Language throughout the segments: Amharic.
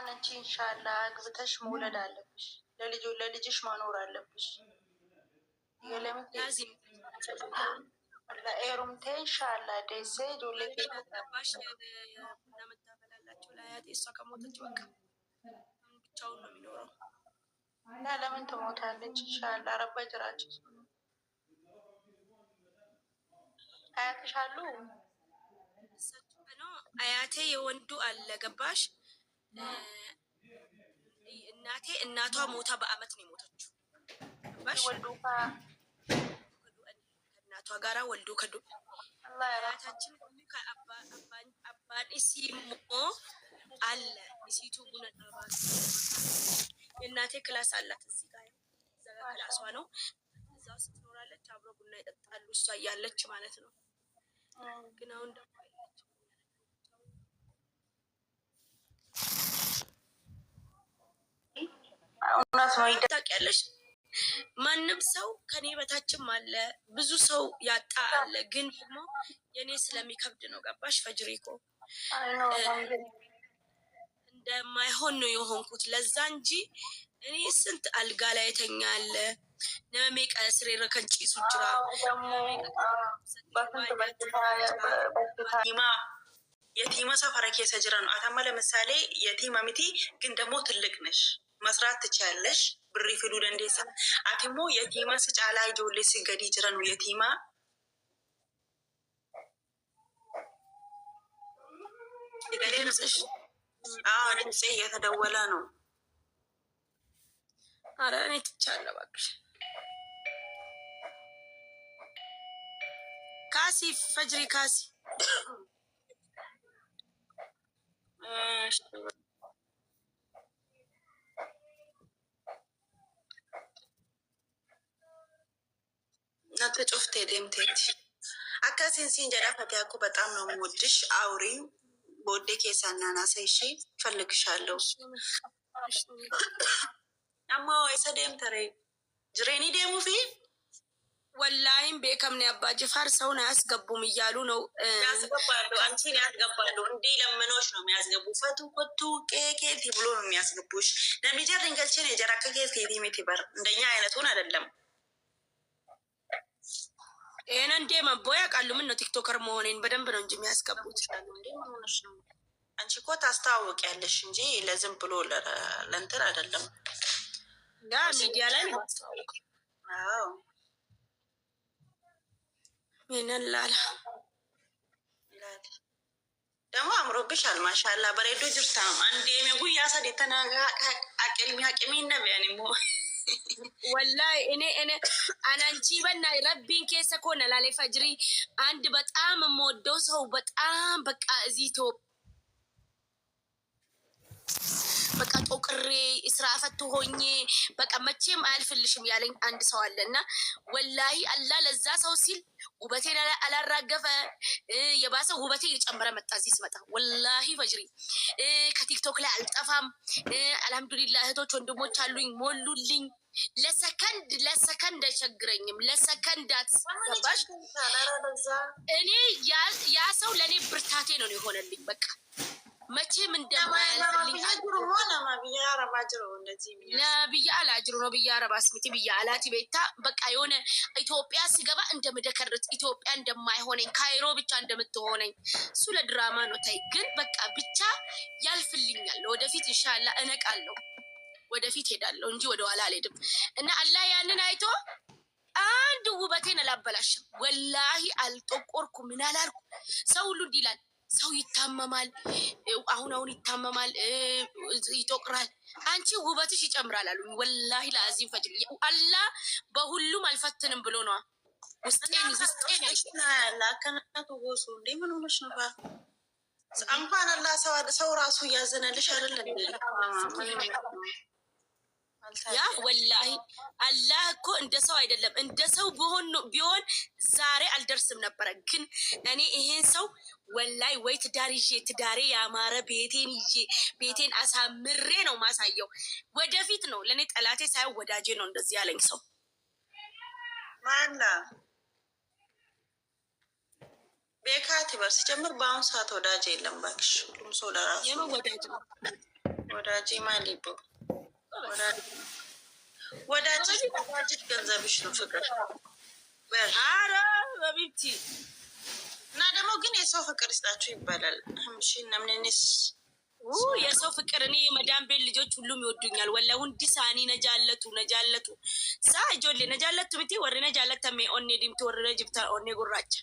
አሁን አንቺ ኢንሻአላህ አግብተሽ መውለድ አለብሽ። ለልጁ ለልጅሽ ማኖር አለብሽ። የለምት ላዚም ኤሩምቴ ኢንሻአላህ ደሴ ጆሌ ገባሽ? ቡና መታፈላላቸው ለአያቴ፣ እሷ ከሞተች በቃ አሁን ብቻውን ነው የሚኖረው። እና ለምን ትሞታለች? ኢንሻአላህ ረባ ጅራችሁ አያትሽ አሉ። እሳቸው ነው አያቴ የወንዱ አለ፣ ገባሽ? እናቴ እናቷ ሞታ በአመት ነው የሞተችው። ገባሽ? ወልዱ ከእናቷ ጋራ ወልዶ ከዱ አላህ ያራህ አያታችን አባን ኢሲሞ አለ ኢሲቱ ቡነ ጣባ የእናቴ ክላስ አላት እዚህ ጋር፣ እዛ ጋር ክላሷ ነው። እዛ ውስጥ ትኖራለች። አብሮ ቡና ይጠጣሉ እሷ እያለች ማለት ነው። ግን አሁን ደግሞ የለችም። እውነት ነው። ታውቂያለሽ፣ ማንም ሰው ከኔ በታችም አለ፣ ብዙ ሰው ያጣ አለ። ግን ደግሞ የኔ ስለሚከብድ ነው። ገባሽ ፈጅሪ እኮ እንደማይሆን ነው የሆንኩት ለዛ እንጂ እኔ ስንት አልጋ ላይ የተኛ አለ፣ ነመሜ ቀስሬ ረከንጪሱ ጅራ ደግሞ በስንት በሽታ በሽታ የቲማ ሰፈረ ኬሰ ጅራ ነው። አታማ ለምሳሌ የቲማ ሚቲ ግን ደግሞ ትልቅ ነሽ፣ መስራት ትችያለሽ። ብሪ ፊዱ ደንዴሳ አቲሞ የቲማ ስጫላ ጆሌ ሲገዲ ጅራ ነው የቲማ ድምፅሽ አዎ፣ ድምፄ እየተደወለ ነው። አረ እኔ ትቻለሁ እባክሽ። ካሲ ፈጅሪ ካሲ ናተ ጮፍቴ ደምቴት አካሲን ሲን ጀዳ ፈቲያ እኮ በጣም ነው የምወድሽ። አውሪ ቦዴ ኬሳና ናሰይሺ ፈልግሻለሁ። አማ ወይሰ ደምተሬ ጅሬኒ ደሙ ፊ ወላሂም ቤከምኔ አባ ጅፋር ሰውን አያስገቡም እያሉ ነው። ያስገባሉ፣ አንቺን ያስገባሉ። እንዴ ለምኖች ነው የሚያስገቡ። ፈቱ ኮቱ ቄኬቲ ብሎ ነው የሚያስገቡሽ። ነሚጀር ንገልችን የጀራ ከኬት ሜት በር እንደኛ አይነቱን አይደለም። ይሄን እንዴ መቦ ያውቃሉ። ምን ነው ቲክቶከር መሆኔን በደንብ ነው እንጂ የሚያስገቡት። እንዴ ምን ሆነሽ ነው? አንቺ እኮ ታስተዋውቂያለሽ እንጂ ለዝም ብሎ ለእንትን አይደለም። ያ ሚዲያ ላይ ነው የማስተዋወቀው። አዎ። ይሄንን ላላ ይላል ደግሞ አምሮብሻል። ማሻላ በሬዶ ጅርታ አንዴ ጉያ ሰዴ ተናጋ አቅልሚ አቅሚ ነቢያን ሞ ወላሂ እኔ አናንቺ በና ረቢን ኬሰ ኮነ ላሌ ፈጅሪ አንድ በጣም የምወደው ሰው በጣም በቃ እዚህ ኢትዮጵያ በቃ ጦቅሬ ስራ ፈት ሆኜ በቃ መቼም አያልፍልሽም ያለኝ አንድ ሰው አለ እና ወላሂ አላህ ለዛ ሰው ሲል ውበቴን አላራገፈ፣ የባሰ ውበቴ እየጨመረ መጣ። እዚህ ስመጣ ወላሂ ፈጅሪ ከቲክቶክ ላይ አልጠፋም። አልሐምዱሊላህ እህቶች ወንድሞች አሉኝ፣ ሞሉልኝ። ለሰከንድ ለሰከንድ አይቸግረኝም። ለሰከንድ ገባሽ? እኔ ያ ሰው ለእኔ ብርታቴ ነው የሆነልኝ። በቃ መቼም እንደማያልፍልኝ ነብያ አላጅሩ ነው ብያ አረባ ስሚቲ ብያ አላቲ ቤታ በቃ የሆነ ኢትዮጵያ ስገባ እንደምደከርት፣ ኢትዮጵያ እንደማይሆነኝ፣ ካይሮ ብቻ እንደምትሆነኝ እሱ ለድራማ ነው። ታይ ግን በቃ ብቻ ያልፍልኛል። ወደፊት ኢንሻላ እነቃለሁ፣ ወደፊት ሄዳለሁ እንጂ ወደኋላ አልሄድም። እና አላህ ያንን አይቶ አንድ ውበቴን አላበላሽም። ወላሂ አልጠቆርኩ ምን አላልኩ። ሰው ሁሉ እንዲህ ይላል። ሰው ይታመማል፣ አሁን አሁን ይታመማል፣ ይጦቅራል። አንቺ ውበትሽ ይጨምራል አሉኝ። ወላሂ ለአዚም ፈጅር አላህ በሁሉም አልፈትንም ብሎ ነዋ። ውስጤን ውስጤን ላከናቱ ጎሱ እንዴ ምን ሆነሽ ነው? እንኳን አላህ ሰው ራሱ እያዘነልሽ አይደል እንዴ? ያ ወላሂ አላህ እኮ እንደ ሰው አይደለም። እንደ ሰው ቢሆን ዛሬ አልደርስም ነበረ። ግን እኔ ይሄን ሰው ወላይ ወይ ትዳር ይዤ ትዳሬ ያማረ ቤቴን ይዤ ቤቴን አሳምሬ ነው ማሳየው። ወደፊት ነው ለእኔ ጠላቴ ሳይሆን ወዳጄ ነው እንደዚህ ያለኝ ሰው። ማላ ቤካት በር ሲጀምር በአሁኑ ሰዓት ወዳጅ የለም እባክሽ። ሁሉም ሰው ለራሱ የምን ወዳጅ ነው? ወዳጄ ማሊቦ ወዳጅሽ ገንዘብሽ ነው ፍቅር። አረ በቢብቲ እና ደግሞ ግን የሰው ፍቅር ይስጣችሁ ይባላል። እሺ ነምንንስ የሰው ፍቅር እኔ የመዳን ቤት ልጆች ሁሉም ይወዱኛል። ወላ ሁንዲ ሳኒ ነጃለቱ ነጃለቱ ሳ ጆሌ ነጃለቱ ምቲ ወሪ ነጃለተሜ ኦኔ ዲምቱ ወሪ ነጅብታ ኦኔ ጉራቻ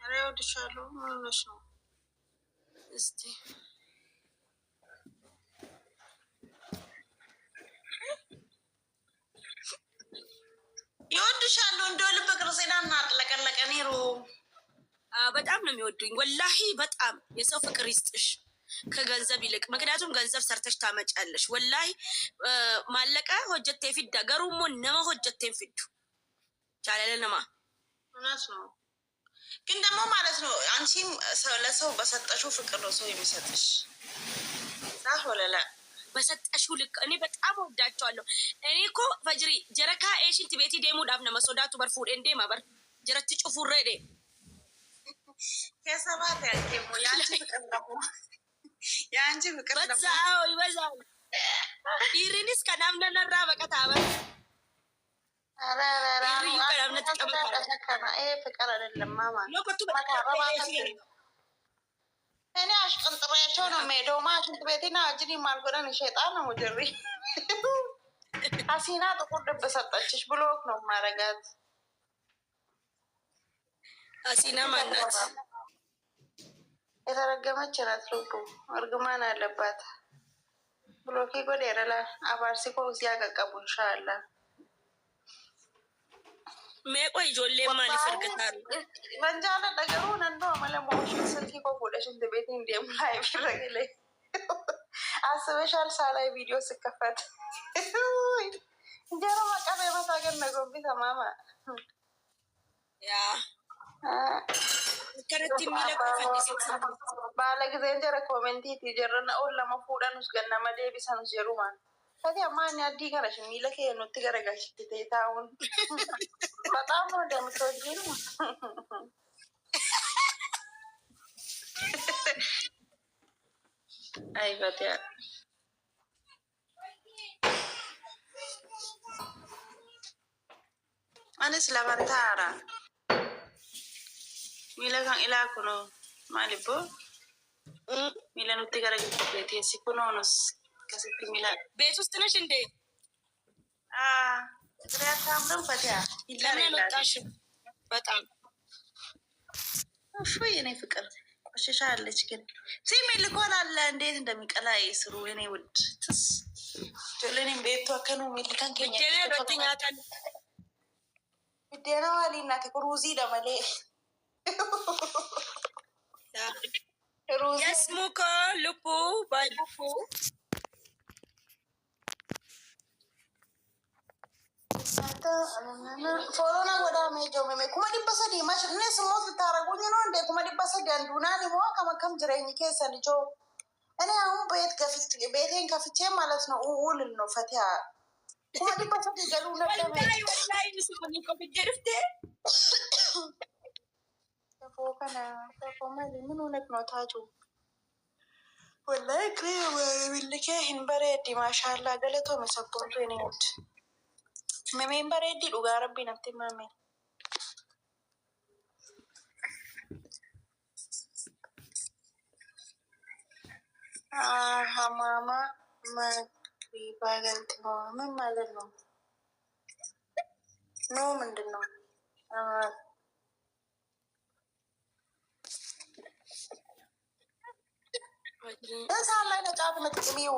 ኧረ ይወድሻሉ። ምን ሆነሽ ነው? እስቲ ይወድሻሉ። እንደው ልብ ቅርጼና እናጥለቀለቀ ኔሮ በጣም ነው የሚወዱኝ። ወላሂ በጣም የሰው ፍቅር ይስጥሽ ከገንዘብ ይልቅ። ምክንያቱም ገንዘብ ሰርተሽ ታመጫለሽ። ወላሂ maallaqa hojjettee fidda garuummoo nama hojjetteen fiddu jaalala nama እውነት ነው። ግን ደግሞ ማለት ነው አንቺም ለሰው በሰጠሽው ፍቅር ነው ሰው የሚሰጥሽ። صح ولا لا በሰጠሽው ልክ እኔ በጣም ወዳቸዋለሁ። እኔ እኮ ፈጅሪ ጀረካ ኤሽንት ቤቲ deemuudhaaf nama sodaatu bar fuudheen deema bar jaratti cufurree de ከሰባት ያልኬሞ የአንቺ ፍቅር ደግሞ የአንቺ ፍቅር ደግሞ በዛው ይበዛል። dhiirrinis kanaaf nanarraa baqataa bar dhiirriyyuu kanaaf natti qabata. ይሄ ፍቅር አይደለም ማማ። Lokottu እኔ አሽቀንጥሬያቸው ነው የምሄደው። ማ ሽንት ቤቴና አጅኒ ማልጎዳን ሸጣን ነው ሙጅሪ አሲና ጥቁር ልብ ሰጠችሽ። block ነው ማረጋት። አሲና ማናት? የተረገመች ናት። ልቡ እርግማን አለባት። block godheera abaarsi koo ሲያቀቀቡ ኢንሻአላ Meeqoo ijoolleen maaliif ergataru? Manjaala dhagaruu nandoo amala mooshin silkii koo fuudhee ሽንት ቤት እንዲም ላይ ቢረግለ አስበሻል? ሳላይ ቪዲዮ ስከፈት እንጀራ ማቀበያ መሳገር ነጎቢ ተማማ Yaa akkanatti miila koo fannisee baala ጊዜ እንጀራ koomentiiti jarrana ol lama fuudhanus gannama deebisanus jerumaan Fati ammaa inni addii kana miila kee nutti garagalchite taa'uun በጣም ነው እንደምትወጂው። አይ ፈቲያ anis lafan taara miila kan ilaa kunoo maalibbo miila nutti garagalchite teessi kunoonus akkasitti miila ቤት ውስጥ ነሽ እንዴ? ፍቅሬ አታምርም ፈቲያ ለምን አልወጣሽም? በጣም እፉ የኔ ፍቅር ቆሽሻለች። ግን ሲሚ ልኮን አለ እንዴት እንደሚቀላ ስሩ የኔ ውድ ትስ ጆለኔም ቤቱ አከኑ ሚልካን ኬኛ Buddeena irratti nyaatan Buddeena waliin nati ruuziidha malee. Ruuzii የስሙኮ ልቡ ባይቡኩ follow na godhaa joomeme 300,000 mash inni summoos ልታረጉኝ ነው እንዴ? 300,000 አንዱናን ሞ akkam akkam jireenyi keessan ijoo እኔ አሁን ቤት ከፍቼ ቤቴን ከፍቼ ማለት ነው ውል ነው ፈቲያ 300,000 galuu nadhabe ወላሂ ወላሂ ምስኩን ኮፍጄ ድፍቴ Safoo kana safoo maali ምን ሆነህ ነው ታጁ? ወላሂ billi kee hin bareeddi maashaallah galatoome sabboontu hin himtu. Mimeen bareeddi dhugaa rabbii natti himame. ሀማማ መግሪባ ገልት ምን ማለት ነው? ኖ ምንድን ነው? እሳት ላይ ነጫት ምጥቅሚው